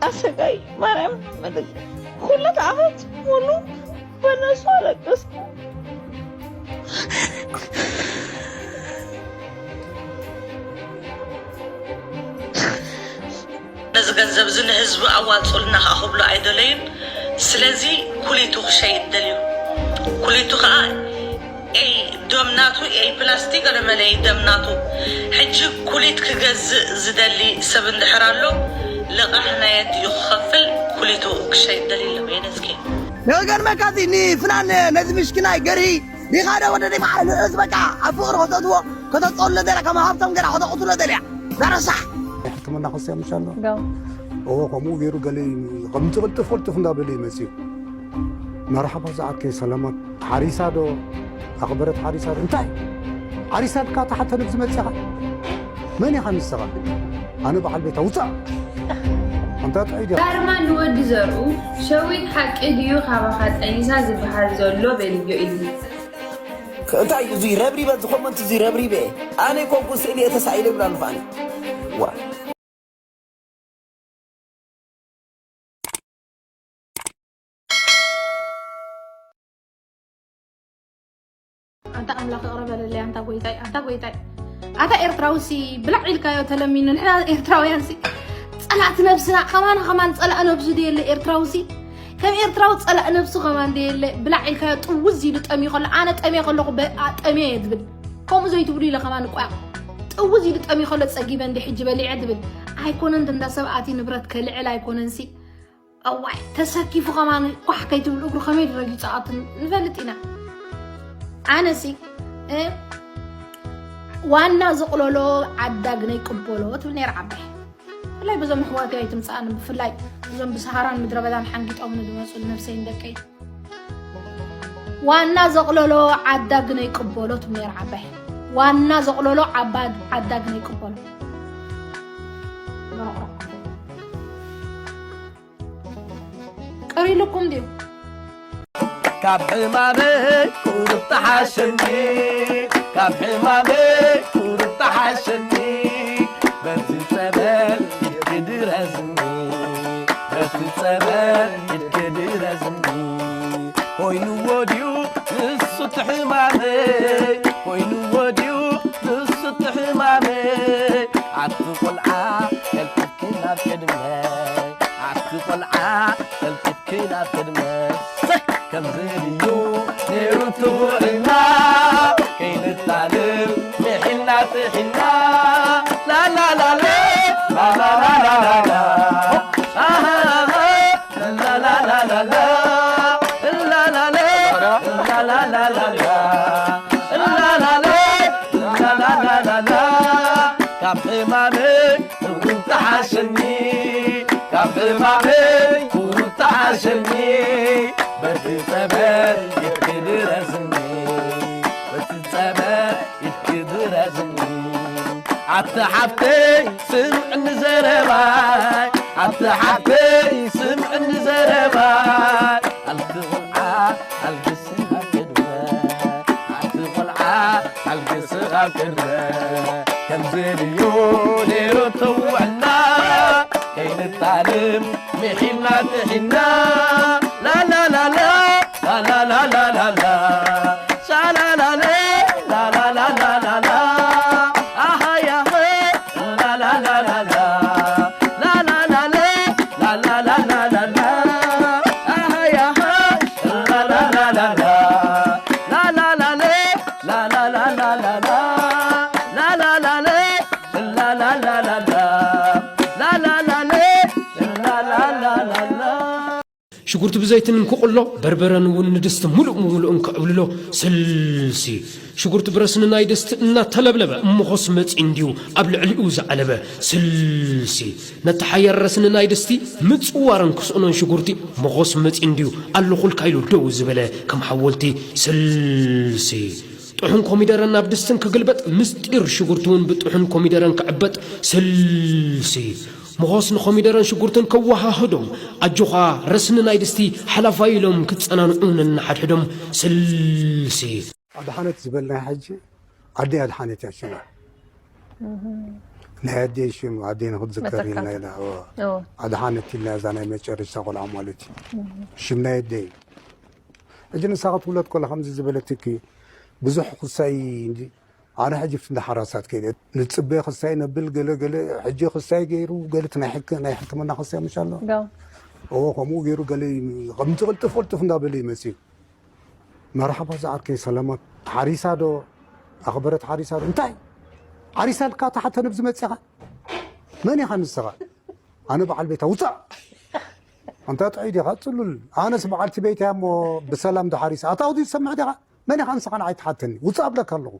ኣሰቃይ ማርያም መለክ ሁለት ዓመት ሙሉ በነሱ ኣለቀስኩ። ነዚ ገንዘብ እዚ ንህዝቢ ኣዋፅኡልና ከዓ ክብሉ ኣይደለዩን። ስለዚ ኩሊቱ ክሸይጥ ደልዩ። ኩሊቱ ከዓ ኤይ ደም ናቱ ኤይ ፕላስቲክ ገለመለ ኤይ ደም ናቱ። ሕጂ ኩሊት ክገዝእ ዝደሊ ሰብ እንድሕር ኣሎ ልቓሕ ናይ ኣዲኡ ክኸፍል ኩሊቱ ክሸይጥ ደልዩ ኣሎ። የነስኪ ንገርመካ እዚ ንፍናን ነዚ ምሽኪናይ ገርሂ ሪኻ ዶ ወደ ዲኻ ንዑስ በቃ ኣብ ፍቕሪ ከተእትዎ ከተጸሉ ደላ ከም ሃብቶም ገራ ከተቕትሎ ደልያ ዛረሳሕ ሕክምና ክወስያ ምሻ ኣሎ ጋው እዎ ከምኡ ገይሩ ገለ ከምቲ ቅልጥፍ ቅልጥፍ እንዳበለ ይመፅዩ መርሓባ ዝዓከይ ሰላማት ሓሪሳ ዶ ኣኽበረት ሓሪሳ ዶ እንታይ ሓሪሳ ድካ ተሓተ ንብዚ መፅኻ መን ኢኻ ንስኻ ኣነ በዓል ቤታ ውፃእ ኣንታ ጥዑይ ዲኻ ዳርማ ንወዲ ዘርኡ ሸዊት ሓቂ ድዩ ካባኻ ጠኒሳ ዝበሃል ዘሎ በልዮ ኢሉ እንታይ እዩ እዙይ ረብሪበ ዝኮመንት እዙይ ረብሪበ ኣነ ኮንኩ ስእሊ እየ ተሳኢለ ይብላ ኣለኹ ኣነ ዋ ኣንታ ኣምላኽ ይቕረ በለለይ ኣንታ ጎይታይ ኣንታ ጎይታይ ኣታ ኤርትራውሲ ብላዕ ኢልካዮ ተለሚኑ ንሕና ኤርትራውያንሲ ጸላእቲ ነብስና ከማና ከማን ጸላእ ነብሱ ድየለ ኤርትራውሲ ከም ኤርትራዊ ጸላእ ነብሱ ከማን ድየለ ብላዕ ኢልካዮ ጥውዝ ኢሉ ጠምዩ ከሎ ኣነ ጠምየ ከለኹ በ- ኣ- ጠምየ እየ ዝብል ከምኡ ዘይትብሉ ኢለ ከማን እቋ ጥውዝ ኢሉ ጠምዩ ከሎ ጸጊበ እንዲ ሕጂ በሊዐ ዝብል ኣይኮነን እንዳ ሰብ ኣትዩ ንብረት ከልዕል ኣይኮነንሲ እዋይ ተሰኪፉ ከማን ኳሕ ከይትብል እግሩ ከመይ ድረጊጹ ኣቱ ንፈልጥ ኢና ኣነሲ እ፣ ዋና ዘቕለሎ ዓዳ ግነይ ቅበሎ ትብል ነይራ ዓባይ ብፍላይ በዞም ኣሕዋተይ ኣይትምፅኣኒ ብፍላይ እዞም ብሰሃራን ምድረ በዳን ሓንጊጦምኒ ዝመፁ ነብሰይን ደቀይ ዋና ዘቕለሎ ዓዳ ግነይ ቅበሎ ትብል ነይራ ዓባይ ዋና ዘቕለሎ ዓባ ዓዳ ግነይ ቅበሎ ቅር ኢሉኩም ድዩ? ካብ ሕማመይ ቁሩብ ተሓሸኒ ካብ ሕማመይ ቁሩብ ተሓሸኒ በቲ ጸበል ኢድኪ ድረዝኒ በቲ ጸበል ኢድኪ ድረዝኒ ኮይንዎ ድዩ ንሱ እቲ ሕማመይ ኮይንዎ ድዩ ንሱ እቲ ሕማመይ ኣቲ ቆልዓ ቀልጢፍኪ ናብ ቅድመይ ኣቲ ቆልዓ ቀልጢፍኪ ናብ ቅድመይ ሰይ ከምዚ ድዩ ነይሩ ትውዕልና ከይንታልል ምሒልና ጥሒልና ላላላለ ላላላላላ ኣሃሃ ላላላላላ ላላለ ላላላላላ ላላለ ላላላላላ ካብ ሕማመይ ቁሩብ ተሓሸኒ ካብ ሕማመይ ቁሩብ ተሓሸኒ በቲ ጸበል ኢድኪ ድረዝኒ በቲ ጸበል ኢድኪ ድረዝኒ ኣቲ ሓፍተይ ስምዕኒ ዘረባይ ኣቲ ሓፍተይ ስምዕኒ ዘረባይ ኣቲ ቆልዓ ኣልግስኻ ቅድመ ኣቲ ቆልዓ ኣልግስኻ ቅድመ ከምዚ ድዩ ነይሩ ትውዕልና ከይንታልም ምሒልና ጥሒና ላላላላ ላላላላላላ ሻላላለ ላላላላላላ ኣሃያሀ ላላላላላላ ላላላለ ላላላላላላ ኣሃያሀ ላላላላላ ላላላለ ላላላላላላ ላላላለ ላላላላላላ ላላላለ ላላላላላላ ሽጉርቲ ብዘይትን እንኩቕሎ በርበረን እውን ንድስቲ ሙሉእ ሙሉእ እንክዕብልሎ ስልሲ ሽጉርቲ ብረስኒ ናይ ድስቲ እናተለብለበ እምኾስ መፂ እንድዩ ኣብ ልዕሊኡ ዝዓለበ ስልሲ ነቲ ሓያል ረስኒ ናይ ድስቲ ምፅዋርን ክስእኖን ሽጉርቲ ሞኾስ መፂ እንድዩ ኣለኹልካ ኢሉ ደው ዝበለ ከም ሓወልቲ ስልሲ ጥሑን ኮሚደረ ናብ ድስትን ክግልበጥ ምስጢር ሽጉርቲ እውን ብጥሑን ኮሚደረን ክዕበጥ ስልሲ ሞኾስ ንኾሚደረን ሽጉርትን ከወሃህዶም ኣጆኻ ረስኒ ናይ ድስቲ ሓላፋይ ኢሎም ክጸናንዑ ነንሓድሕዶም ስልሲ ኣድሓነት ዝበልናይ ሕጂ ኣደይ ኣድሓነት እያ ሽማ ናይ ኣደይ ሽም ኣደይ ንክትዝከር ኢልና ኢና። ኣድሓነት ኢልና እዛ ናይ መጨረሽታ ቆልዓ ማለት እዩ። ሽም ናይ ኣደይ። ሕጂ ንሳ ክትውለድ ከላ ከምዚ ዝበለትኪ ብዙሕ ክሳይ እንጂ ኣነ ሕጂ እንዳ ሓራሳት ከይደ ንጽበ ክሳይ ነብል ገለ ገለ ሕጂ ክሳይ ገይሩ ገለ ናይ ሕክ ናይ ሕክምና ክሳይ ምሽ ኣሎ። እዎ ከምኡ ገይሩ ገለ ከምዚ ቅልጥፍ ቅልጥፍ እንዳበለ ይመጽእ። መርሓባ ዝዓርከይ ሰላማት ሓሪሳ ዶ ኣኽበረት ሓሪሳ ዶ እንታይ ሓሪሳ ኢልካ ተሓተ ንብዚ መጺኻ መን ኢኻ ንስኻ? ኣነ በዓል ቤታ ውፃእ ኣንታ ጥዑይ ዲኻ ጽሉል ኣነስ በዓልቲ ቤታ እሞ ብሰላም ዶ ሓሪሳ ኣታውዲ ዝሰምዕ ዲኻ? መን ኢኻ ንስኻ ንዓይ ትሓተኒ ውፃእ ኣብለካ ኣለኹ።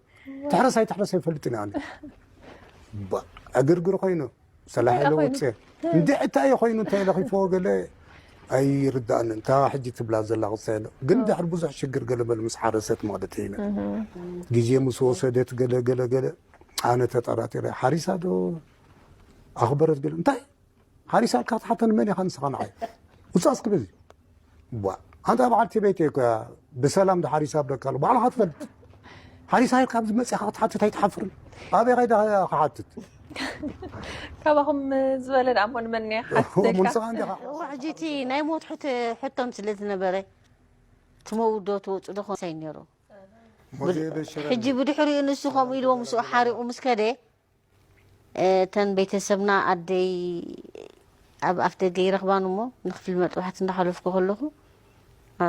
ትሕረስ ኣይትሕረስ ኣይፈልጥን ኣነ። ዕግርግር ኮይኑ ሰላሕ ኢለ ወፅእ እንዲ ዕታ እየ ኮይኑ እንታይ ለኺፍዎ ገለ ኣይርዳእንን። እታ ሕጂ ትብላ ዘላ ክሳይ ኣሎ ግን ድሕሪ ብዙሕ ሽግር ገለ በል ምስ ሓረሰት ማለት እዩ። ግዜ ምስ ወሰደት ገለ ገለ ገለ ኣነ ተጠራጢረ ሓሪሳ ዶ ኣኽበረት ገለ እንታይ ሓሪሳ ኢልካ ክትሓተኒ መን ኢኻ ንስኻ ንዓይ ውፃእ እስኪ በዚ ቧ ኣንታ በዓልቲ ቤት እኮ ብሰላም ዶ ሓሪሳ ብለካ ኣሎ ባዕልኻ ትፈልጥ ሓሪሳ ኢልካ ኣብዚ መፅኻ ክትሓትት ኣይትሓፍርን ኣበይ ኸይዳ ክሓትት ካባኹም ዝበለ ደኣ እሞ ንመን እየ ክሓትተካ ሙንስኻ እንዲኻ ሕጂ እቲ ናይ ሞት ሕቶ ሕቶም ስለ ዝነበረ ትመውት ዶ ትወፁ ዶ ኮንሳይ ነይሩ ሞዜ በሽረ ሕጂ ብድሕሪኡ ንሱ ከምኡ ኢልዎ ምስኡ ሓሪቑ ምስ ከደ እተን ቤተሰብና ኣደይ ኣብ ኣፍ ደገ ይረኽባን እሞ ንክፍሊ መጥባሕቲ እንዳሓለፍኩ ከለኹ አ፣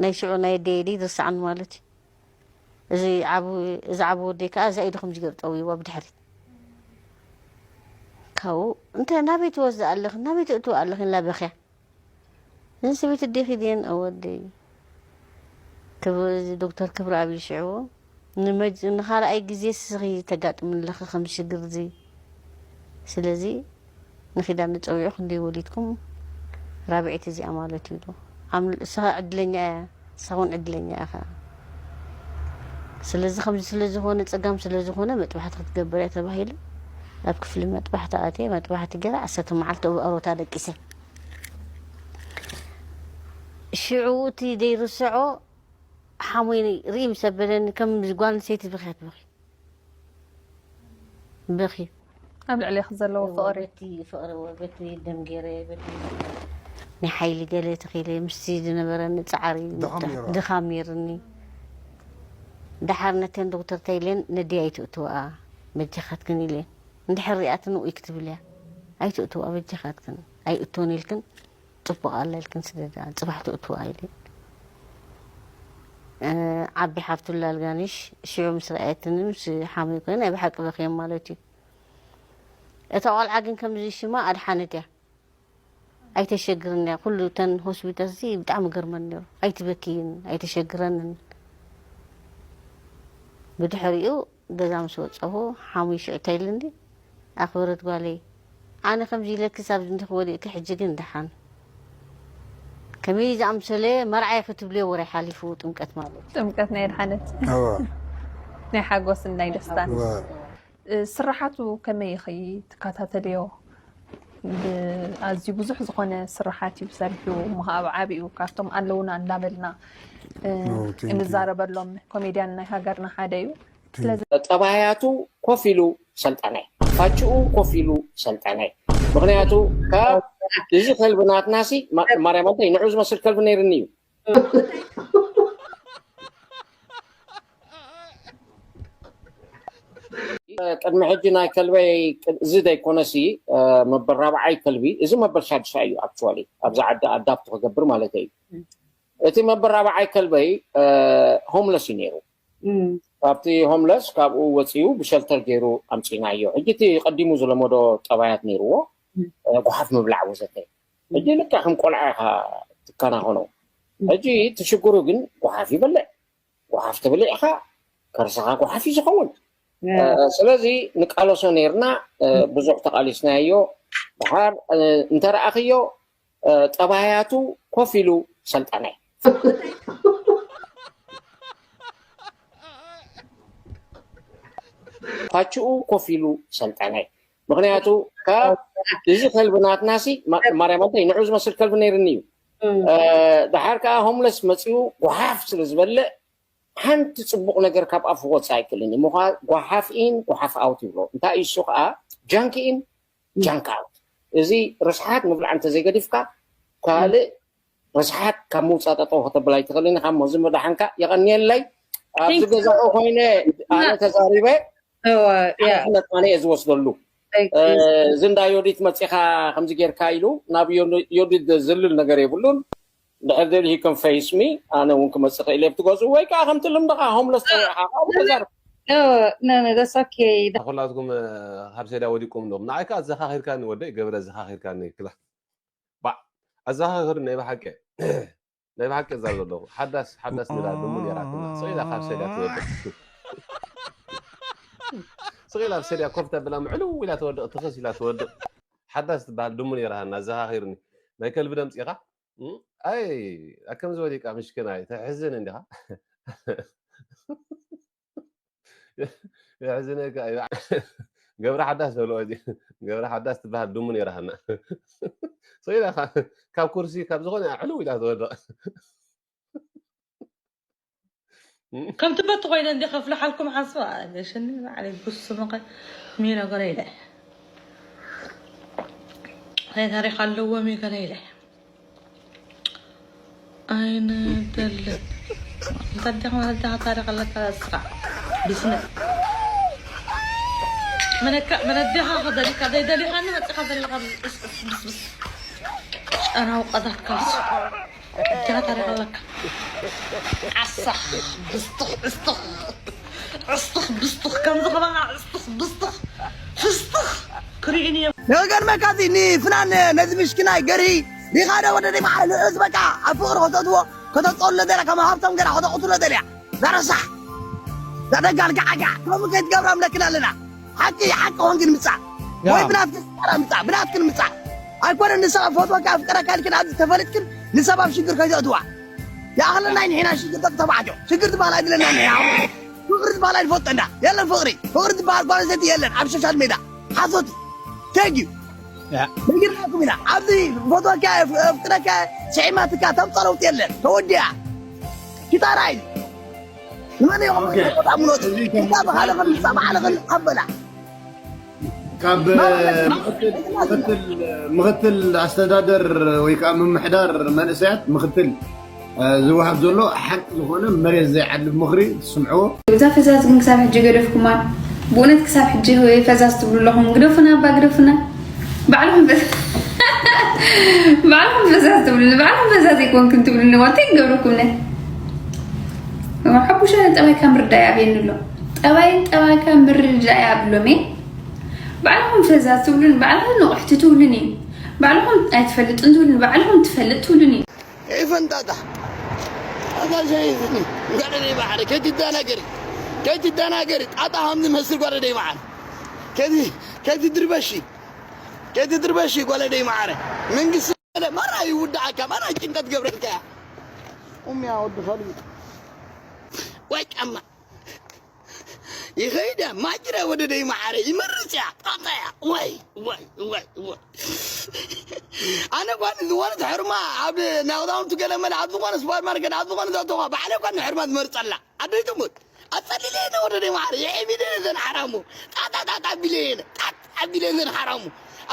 ናይ ሽዑ ናይ ኣደይ ኢደይ ዝርሳዕኒ ማለት እዩ እዚ ዓብ እዚ ዓብ ወደይ ከዓ እዛ ኢዱ ከምዚ ገይሩ ጠውይዋ ብድሕሪት ካብኡ እንተ ናበይ ትወስዳ ኣለኽን ናበይ ትእትዋ ኣለኽን ኢላ በኽያ እዘን ሰበይቲ ኣዴኺ ድየን? እወ ኣደይ። ክብ- እዚ ዶክተር ክብረኣብ እዩ ሽዑ ንመጅ- ንኻልኣይ ግዜ ስኺ ተጋጥሚ ኣለኺ ከም ሽግር እዚ ስለዚ ንኺዳን ንፀዊዑ ክንደይ ወሊድኩም ራብዒት እዚኣ ማለት እዩ ኢሉ ኣም- እሳ ዕድለኛ እያ ንሳ እውን ዕድለኛ ኢኻ ስለዚ ከምዚ ስለ ዝኾነ ፀጋም ስለ ዝኾነ መጥባሕቲ ክትገብር እያ ተባሂሉ ኣብ ክፍሊ መጥባሕቲ ኣትየ መጥባሕቲ ገይረ ዓሰርተ መዓልቲ ኣብ ኣሮታ ደቂሰ ሽዑ እቲ ዘይርስዖ ሓሙይ ርኢ ምስ ኣበለኒ ከም ጓል ኣንስተይቲ ብኽያ ትበኺ በኺ ኣብ ልዕሌኺ ዘለዎ ፍቕሪ በቲ ፍቕሪ በቲ ደም ገይረ በቲ ናይ ሓይሊ ገለ ተኺለ ምስቲ ዝነበረኒ ፃዕሪ ድኻም ነይሩ። ድኻም ነይርኒ ደሓር ነተን ዶክተር ተይለን ነዲ ኣይትእትዋ በጃኻትክን ኢለን እንድሕር ሪኣትን ውይ ክትብል እያ ኣይትእትዋ በጃኻትክን ኣይእቶን ኢልክን ፅቡቕ ኣላ ኢልክን ስደዳ ፅባሕ ትእትዋ ኢለ ዓቢ ሓፍቱ ላልጋንሽ ሽዑ ምስ ረኣየትኒ ምስ ሓሙይ ኮይነ ናይ ብሓቂ በኽየን ማለት እዩ እታ ቆልዓ ግን ከምዚ ሽማ ኣድሓነት እያ ኣይተሸግርን እያ ኩሉ እተን ሆስፒታል ሲ ብጣዕሚ ገርመን ነሩ ኣይትበክይን ኣይተሸግረንን ብድሕሪኡ ገዛ ምስ ወፀኹ ሓሙይ ሽዑ እንታይ ኢልኒ ኣኽበረት ጓለይ ኣነ ከምዚ ኢለኪ ሳብ ዝንድኺ ወዲእኪ ሕጂ ግን ደሓን ከመይ ዝኣምሰለ መርዓይ ክትብልዮ ወረ ሓሊፉ ጥምቀት ማለት ጥምቀት ናይ ኣድሓነት እወ ናይ ሓጎስን ናይ ደስታን እወ እ፣ ስራሓቱ ከመይ ኢኺ ትከታተልዮ ኣዝዩ ብዙሕ ዝኾነ ስራሓት እዩ ሰሪሑ እሞ ኣብ ዓብኡ ካብቶም ኣለውና እንዳበልና እ፣ ኦ፣ thank you። እንዛረበሎም ኮሜድያን ናይ ሃገርና ሓደ እዩ ስለዚ ጠባያቱ ኮፍ ኢሉ ሰልጠነ ፋጭኡ ኮፍ ኢሉ ሰልጠነ ምክንያቱ ካብ እዚ ከልቢ ናትናሲ ማርያም ኣንተ ንዑ ዝመስል ከልቢ ነይርኒ እዩ ቅድሚ ሕጂ ናይ ከልበይ እዚ ዘይኮነሲ መበል ራብዓይ ከልቢ እዚ መበል ሻድሻይ እዩ ኣክቹዋሊ ኣብዚ ዓዲ ኣዳፕት ክገብር ማለት እዩ እቲ መበል ራብዓይ ከልበይ ሆምለስ እዩ ነይሩ ካብቲ ሆምለስ ካብኡ ወፂኡ ብሸልተር ገይሩ ኣምፂናዮ ሕጂ እቲ ቀዲሙ ዝለመዶ ጠባያት ነይርዎ ጓሓፍ ምብላዕ ወዘተ ሕጂ ልካ ከም ቆልዓ ኢኻ ትከናኸኖ ሕጂ እቲ ሽግሩ ግን ጓሓፍ ይበልዕ ጓሓፍ ትብልዕ ኢኻ ከርስኻ ጓሓፍ እዩ ዝኸውን ስለዚ ንቃለሶ ነይርና ብዙሕ ተቃሊስናዮ ድሓር እንተረኣኽዮ ጠባያቱ ኮፍ ኢሉ ሰልጠነ ፓችኡ ኮፍ ኢሉ ሰልጠነ ምክንያቱ ካብ እዚ ከልቢ ናትናሲ ማርያም ኣንተ ንዑ ዝመስል ከልቢ ነይርኒ እዩ ድሓር ከዓ ሆምለስ መፅኡ ጓሓፍ ስለ ዝበልዕ ሓንቲ ፅቡቕ ነገር ካብ ኣፉ ክወፅእ ኣይክእልን እዩ ምኳ ጓሓፍ ኢን ጓሓፍ ኣውት ይብሎ እንታይ እዩ እሱ ከዓ ጃንክ ኢን ጃንክ ኣውት። እዚ ርስሓት ምብላዕ እንተዘይገዲፍካ ካልእ ርስሓት ካብ ምውፃእ ጠጠው ከተብል ኣይትኽእልን ኢኻ። እሞ እዚ መድሓንካ የቐንየለይ። ኣብዚ ገዛኡ ኮይነ ኣነ ተዛሪበ ሓላፍነት ኣነ እየ ዝወስደሉ። እዚ እንዳ ዮዲት መፂኻ ከምዚ ጌርካ ኢሉ ናብ ዮዲት ዝልል ነገር የብሉን። ድሕር ደሊ ሂ ከም ፌስ ሚ ኣነ እውን ክመፅእ ክእል እየ ብትገዝኡ ወይ ከዓ ከምቲ ልምድኻ ሆምለስ ፀዊዕኻ ካብኡ ተዛርብ። No, no, no, that's okay. ኩላትኩም ካብ ሰድያ ወዲቁም ዶም ንዓይ ከዓ ኣዘኻኺርካኒ ወደይ ገብረ ኣዘኻኺርካኒ ክላ ባዕ ኣዘኻኽር ናይ ብሓቂ ናይ ብሓቂ እዛ ዘለኹ ሓዳስ ሓዳስ ንላ ድሙ ነራትና ስኢላ ካብ ሰድያ ትወድቕ ስኢላ ኣብ ሰድያ ኮፍ ተብላ ምዕልው ኢላ ትወድቕ ትኽስ ኢላ ትወድቕ ሓዳስ ትበሃል ድሙ ነራሃና ኣዘኻኺርኒ ናይ ከልቢ ደምፂኻ ኣይ ኣከምዚ ወዲቃ ምሽክና ተሕዝን እንዲኻ የሕዝነካ እዩ ገብረ ሓዳስ በልኦ ገብረ ሓዳስ ትበሃል ድሙ ነይራሃና ሰይዳ ካብ ኩርሲ ካብ ዝኾነ ዕልው ኢላ ትወድቕ ከም ትበት ኮይነ እንዲ ከፍልሓልኩም ሓስባ ኣለሽኒ ባዕለይ ጉስምኸ ሚለ ገለ ኢለ ናይ ታሪክ ኣለዎም እዩ ገለ ኢለ ኣይንደልን እንተዲኻ መነዲኻ ታሪክ ኣለካ ስኻ ብስነ መነካ መነዲኻ ከደሊካ ዘይደሊኻኒ መፂኻ ደሊኻ ብስብስ ጨናው ቀዛት ካልሱ እንዲኻ ታሪክ ኣለካ ዓሳ ብስትኽ ዕስትኽ ዕስትኽ ብስትኽ ከምዚ ከማኻ ዕስትኽ ብስትኽ ፍስትኽ ክርእን እዮም ነገርመካ እዚ ንፍናን ነዚ ምሽኪናይ ገርሂ ሪኻ ዶ ወደደይ መዓረ ንዑ ዝበቃ ኣብ ፍቕሪ ከተእትዎ ከተፀሉ ደላ ከም ሃብቶም ገራ ከተቕትሎ ደልያ ዛረሳሕ ዛደጋል ጋዓጋዕ ከምኡ ከይትገብራ ምለክና ኣለና ሓቂ ሓቂ ኾንክን ምፃእ ወይ ብናትክን ምፃእ ብናትክን ምፃእ ኣይኮነ ንሰብ ፈትወካ ኣፍቅረካ ኢልክን ኣብዚ ተፈሊጥክን ንሰብ ኣብ ሽግር ከይተእትዋ ይኣኽለና ንሕና ሽግር ደቂ ተባዕትዮ ሽግር ዝበሃል ኣይብለና ንሕና ፍቅሪ ዝበሃል ኣይንፈልጦ እንዳ የለን ፍቅሪ ፍቅሪ ዝበሃል ጓል ኣንስተይቲ የለን ኣብ ሶሻል ሜዳ ሓሶት እዩ ቴግ እዩ ነጊርናኩም ኢና ኣብዚ ፈትወካ ፍቅረካ ስዒማትካ ተምፀ ለውጢ የለን ተወዲኣ ኪታራ እዩ ንመን ኢኹም ተቆጣምኖት ኪታ ብካልኽን ንሳ ባዕልኽን ኣበላ ካብ ምክትል ኣስተዳደር ወይ ከዓ ምምሕዳር መንእሰያት ምክትል ዝወሃብ ዘሎ ሓቂ ዝኾነ መሬት ዘይዓድል ምኽሪ ትስምዕዎ። እዛ ፈዛዝ ግን ክሳብ ሕጂ ገደፍኩማ። ብእውነት ክሳብ ሕጂ ፈዛዝ ትብሉ ኣለኹም። ግደፉና እባ ግደፉና። ባዕልኹም ፈዛዝ ባዕልኹም ፈዛዝ ትብሉ ንባዕልኹም ፈዛዝ ኣይኮንክን ትብሉ ንዋ እንታይ ይገብረኩም ነ? ሓቡሻ ጠባይካ ምርዳይ ኣብየኒ ኣሎ። ጠባይን ጠባይካ ምርዳይ ኣብሎም እየ። ባዕልኹም ፈዛዝ ትብሉን ባዕልኹም ንቑሕቲ ትብሉን እዩ። ባዕልኹም ኣይትፈልጥን ትብሉን ባዕልኹም ትፈልጥ ትብሉን እዩ። ይፈንጣጣ ኣታ ሸይትኒ ጋደለይ ባሕሪ ከይትደናገሪ ከይትደናገሪ ጣጣ ሃም ዝመስል ጓደደይ መዓር ከይትድርበሺ ከይትድርበሺ ጓለደይ መዓረ መንግስቲ ማራ ይውድኣካ ማራ ጭንቀት ገብረልካ እያ ኡምያ ወዲ ኸልቢ ወይ ጫማ ይኸይዳ ማጅረ ወደደይ መዓረ ይመርፅያ ጣጣያ ወይ ወይ ወይ ወይ ኣነ ኳን ዝኾነት ሕርማ ኣብ ናይ ክዳውንቲ ገለ መለ ኣብ ዝኾነ ስፖርማርኬት ኣብ ዝኾነ ዘእተዋ ባዕለ ኳን ሕርማ ዝመርፀላ ዓደይ ትሙት ኣፀሊለየነ ወደደይ መዓረ ይዒቢለየነ ዘን ሓራሙ ጣጣጣጣ ቢለየነ ጣጣ ቢለየነ ዘን ሓራሙ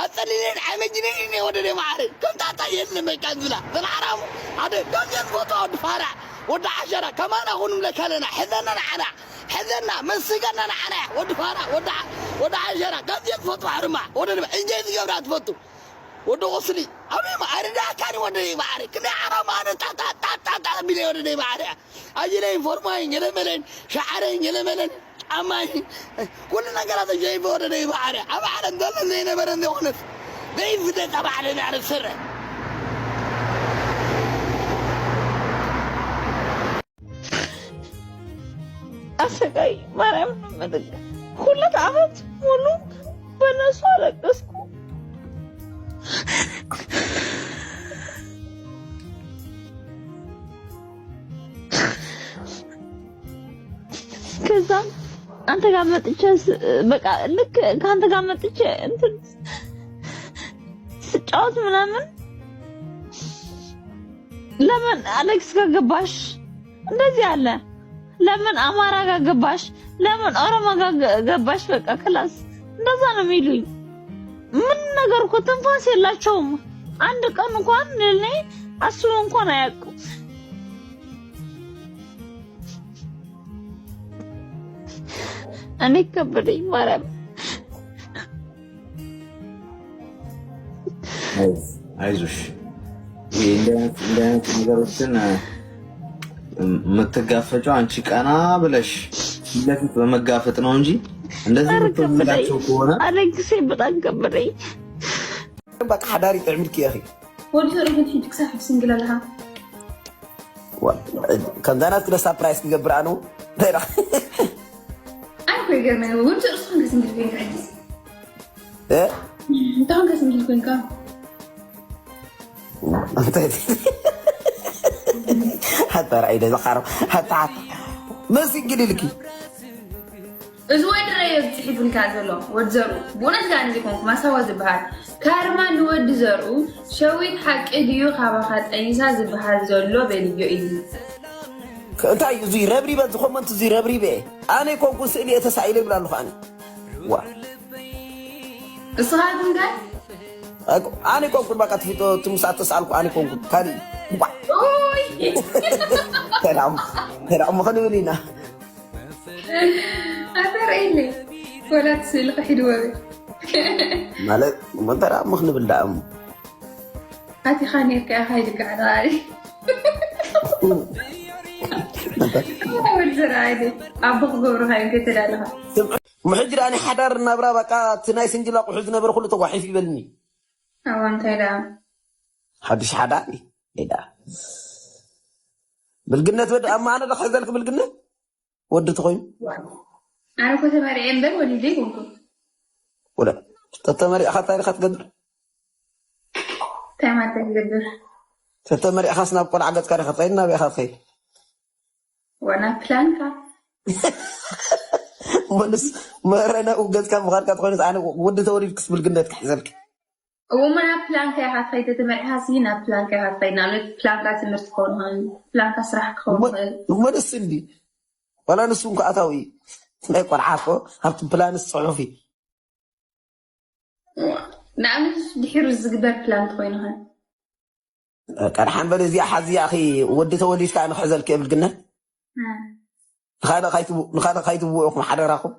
ኣፀሊለየን ዓመጅነይነ ወደደይ መዓረ ከም ጣጣ የለ መቃ ዝብላ ዘን ሓራሙ ሓደ ከምዚአን ዝፈትዋ ወዲ ፋራ ወዲ ዓሸራ ከማና ኩኑ ንብለካ ኣለና ሕዘና ንዓና ሕዘና መስገና ንዓና ወዲ ፋራ ወዲ ዓሸራ ከምዚአን ዝፈትዋ ሕርማ ወደደይ እንጀይ ዝገብራ ትፈቱ ወዲ ቁስሊ ኣበይ መዓረ ዳካኒ ወደደይ መዓረ ክንደይ ሓራሙ ኣነ ጣጣጣጣጣ ቢለ ወደደይ መዓረ ኣጅለይን ፎርማይን ገለመለን ሸዓረይን ገለመለን ጫማይ ኩሉ ነገራት ሸይፈ ወደደይ መዓረ ኣብ ዓለም ዘሎ ዘይነበረ ዘይኮነት ዘይፍለጥ ኣብ ዓለም ያረ ዝሰርሕ ኣሰቃይ ማርያም ነው የምልህ። ሁለት ዓመት ሙሉ በነሱ አለቀስኩ። ከዛ አንተ ጋር መጥቼ በቃ ልክ ከአንተ ጋር መጥቼ እንትን ስጫወት ምናምን ለምን አሌክስ ጋር ገባሽ? እንደዚህ አለ። ለምን አማራ ጋር ገባሽ? ለምን ኦሮሞ ጋር ገባሽ? በቃ ክላስ እንደዛ ነው የሚሉኝ። ምን ነገር እኮ ትንፋስ የላቸውም። አንድ ቀን እንኳን ለኔ አስበው እንኳን አያውቁም። እኔ ከበደኝ ማርያም። አይዞሽ፣ እንዲህ አይነት ነገሮችን የምትጋፈጪው አንቺ ቀና ብለሽ ፊት ለፊት በመጋፈጥ ነው እንጂ እንደዚህ የምትሆንላቸው ከሆነ አለቅሴ በጣም ከበደኝ። በቃ ሓዳር ይጥዕምልኪ ኢኺ። ወዲ ሩሑን ሕጂ ክሳብ ሕጂ ስንግል ኣለኻ። ከምዛ ናት ክደ ሳፕራይዝ ክገብር ኣነው ኣነ እኮ ይገርመኒ እውን ርእስኹም ከስንግል ኮይንካ ሕጂ እንታይ ኾንካ ስንግል ኮይንካ? ሓታ ራእይ ዘኻረም ሓታ ሓታ መሲ ግድ ኢልኪ እዚ ወዲ ረዮ ዝፅሒፉልካ ዘሎ ወዲ ዘርኡ ብእውነት ጋር እንዚ ኮንኩ ማሳዋ ዝበሃል ካርማ ንወዲ ዘርኡ ሸዊት ሓቂ ድዩ ካባኻ ጠይሳ ዝበሃል ዘሎ በልዮ እዩ። እንታይ እዩ እዙይ ረብሪበ ዝኮመንት እዙይ ረብሪበ ኣነ ኮንኩ ስእሊ የተሳኢለ ይብል ኣለኹ ኣነ ዋ እስኻትኩም ከ ኣነ ኮንኩ በቃ ትፊጦ ትምሳት ተሳልኩ ኣነ ኮንኩ ካሊ ኡይ ሰላም ሰላም ምኽንብል ኢና ኣፈረይለይ ወላት ስእሊ ክሒድዎ ማለት እሞ እንተ ደኣ ምኽንብል ደኣ እሞ ኣቲኻ ኔርካ ኢኻ ይልክዕ ንባሪ ወዲ ዘርኣይ ኣቦ ክገብሩኻ እዮም ከተዳለኻ ምሕጂ ደኣ ናይ ሓዳር ናብራ በቃ እቲ ናይ ስንጅል ኣቑሑ ዝነበረ ኩሉ ተጓሒፍ ይበልኒ ኣዋ እንታይ ደኣ ሓድሽ ሓዳር እዩ ደኣ ብልግነት ወዲ ኣብ ማነ ዶ ክሕዘልክ ብልግነት ወዲ ተኾይኑ ኣነ እኮ ተመሪዐ እምበር ወሊደ ይኮንኩ ወደ ተተመሪዕኻ እንታይ ኢኻ ትገብር እንታይ ማለት ትገብር ተተመሪዕኻስ ናብ ቆልዓ ገጽካ ዲኻ ትኸይድ ናብ ኢኻ ትኸይድ ወና ፕላንካ እሞንስ መረነኡ ገጽካ ምዃንካ ትኾይኑስ ኣነ ወዲ ተወሊድክስ ብልግነት ክሕዘልክ እሞ ናብ ፕላንካ ኢኻ ትኸይድ ተመሪዕኻ ሲ ናብ ፕላንካ ኢኻ ትኸይድ ንኣብነት ፕላንካ ትምህርቲ ክኸውን ይኽእል ፕላንካ ስራሕ ክኸውን ይኽእል እሞንስ እንዲ ዋላ ንሱ እንኳ ኣታዊ ናይ ቆልዓ እኮ ኣብቲ ፕላንስ ጽሑፍ እዩ ንኣብነት ድሒሩ ዝግበር ፕላን ትኾይኑ ኸ ቀድሓን በል እዚኣ ሓዚያ ኺ ወዲ ተወሊድካ ንክሕዘልክ የብልግነት ንኻልእ ካይትብኡ ኢኹም ሓደራኹም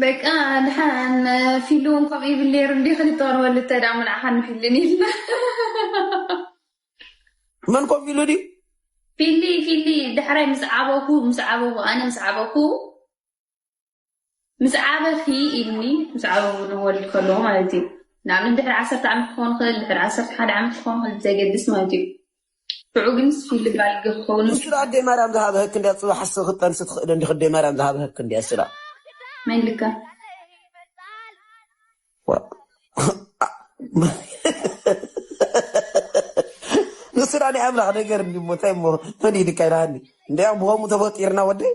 በቃ ድሓን ፊሉ እውን ከምኡ ይብል ነይሩ እንዲ ክልተ ወር ወልድ ተዳ ምንዓኻ ንፊልን ኢልና መን ኮፍ ኢሉ ድዩ ፊሊ ፊሊ ዳሕራይ ምስ ዓበኩ ምስ ዓበኩ ኣነ ምስ ዓበኩ ምስ ዓበኺ ኢልኒ ምስ ዓበኩ ንወልድ ከለኹ ማለት እዩ ንኣብነት ድሕሪ ዓሰርተ ዓመት ክኸውን ይኽእል ድሕሪ ዓሰርተ ሓደ ዓመት ክኸውን ይኽእል ብዘይገድስ ማለት እዩ ሽዑ ግን ፊሊ ባልጊ ክኸውን ንሱ ኣደይ ማርያም ዝሃበ ህክ እንዲያ ፅባሕ ክትጠንሲ ትኽእል እንዲ ክደይ ማርያም ዝሃበ ህክ እንዲያ ስላ መን ልካ ንሱ ናይ ኣምላኽ ነገር እንዲ እሞ እንታይ እሞ መን ይድካ ኢልሃኒ እንዲያ ብኸምኡ ተፈጢርና ወደይ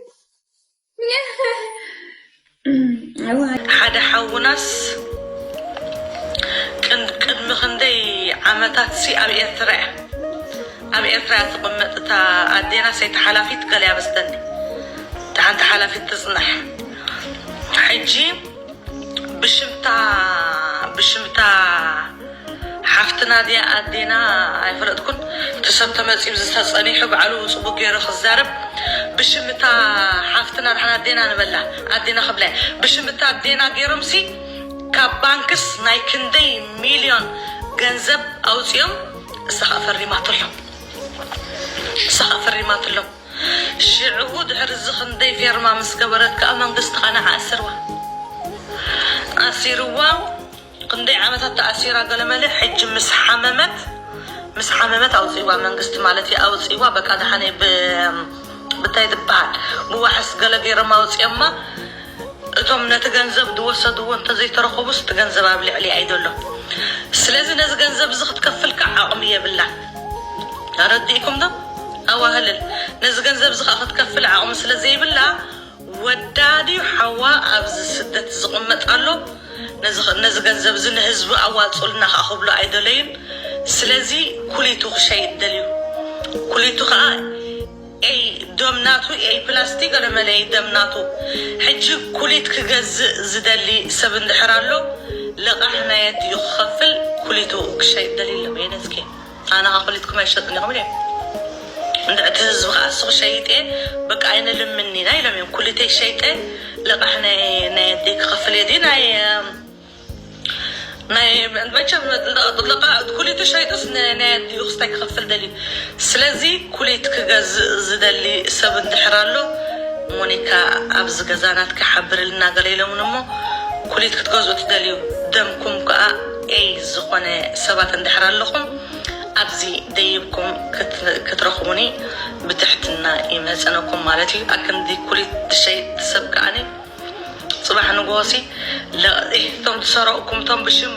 ሓደ ሓውናስ ቅድሚ ክንደይ ዓመታት ሲ ኣብ ኤርትራ እያ ኣብ ኤርትራ እያ ትቕመጥ እታ ኣዴና ሰይቲ ሓላፊት ገለ ያበስተኒ ሓንቲ ሓላፊት ትፅናሕ ሕጂ ብሽምታ ብሽምታ ሓፍትና ድያ ኣዴና ኣይፈለጥኩን እቲ ሰብ ተመፂኡ ዝተፀኒሑ ባዕሉ ፅቡቅ ገይሩ ክዛረብ ብሽምታ ሓፍትና ድሓን ኣዴና ንበላ ኣዴና ክብላ ብሽምታ ኣዴና ገይሮም ሲ ካብ ባንክስ ናይ ክንደይ ሚልዮን ገንዘብ ኣውፂኦም እሳ ከዓ ፈሪማትሎም እሳ ከዓ ፈሪማትሎም ሽዕኡ ድሕሪ እዚ ክንደይ ፌርማ ምስ ገበረት ከዓ መንግስቲ ከዓ ንዓ ኣስርዋ ኣሲርዋ ክንደይ ዓመታት ተኣሲራ ገለመለ ሕጂ ምስ ሓመመት ምስ ሓመመት ኣውፅእዋ መንግስቲ ማለት እዩ ኣውፅእዋ በቃ ድሓነ ብታይ ዝበሃል ብዋሕስ ገለ ገይሮም ኣውፅኦማ እቶም ነቲ ገንዘብ ዝወሰድዎ እንተዘይተረኸቡስ እቲ ገንዘብ ኣብ ልዕሊ ኣይደሎ ስለዚ ነዚ ገንዘብ እዚ ክትከፍል ከዓ ዓቕሚ የብላን ኣረዲእኩም ዶ ኣዋህልል ነዚ ገንዘብ እዚ ከዓ ክትከፍል ዓቕሚ ስለ ዘይብላ ወዳ ድዩ ሓዋ ኣብዚ ስደት ዝቕመጥ ኣሎ ነዚ ገንዘብ እዚ ንህዝቢ ኣዋፅኡልና ከዓ ክብሎ ኣይደለዩን ስለዚ ኩሊቱ ክሸይድ ደልዩ ኩሊቱ ከዓ ኤይ ደም ናቱ ኤይ ፕላስቲ ገለመለ ኤይ ደም ናቱ ሕጂ ኩሊት ክገዝእ ዝደሊ ሰብ እንድሕር ኣሎ ልቓሕ ናይ ኣዲኡ ክኸፍል ኩሊቱ ክሸይጥ ደልዩ ኣሎ። የነስኪ ኣነ ኸዓ ኩሊትኩም ኣይሸጥን ኢኹም ኢለ። እንድዕቲ ህዝቢ ኸዓ እሱ ክሸይጥ እየ በቃ ኣይንልምንና ኢሎም እዮም። ኩሊተይ ሸይጠ ልቓሕ ናይ ናይ ኣዲኡ ክኸፍል እየ ድዩ ናይ ናይ መቸም ልቓ ኩሊቱ ሸይጡስ ን- ናይ ኣዲኡ ክስታይ ክኸፍል ደልዩ። ስለዚ ኩሊት ክገዝእ ዝደሊ ሰብ እንድሕር ኣሎ ሞኒካ ኣብዚ ገዛ ናትካ ሓብርልና ገለ ኢሎምን እሞ ኩሊት ክትገዝኡ ትደልዩ ደምኩም ከዓ ኤይ ዝኾነ ሰባት እንድሕር ኣለኹም ኣብዚ ደይብኩም ክት- ክትረኽቡኒ ብትሕትና ይመፀነኩም ማለት እዩ። ኣክንዲ ኩሊት ትሸይጥ ሰብ ከዓኒ ፅባሕ ንጎሲ እቶም ትሰረቕኩም እቶም ብሽም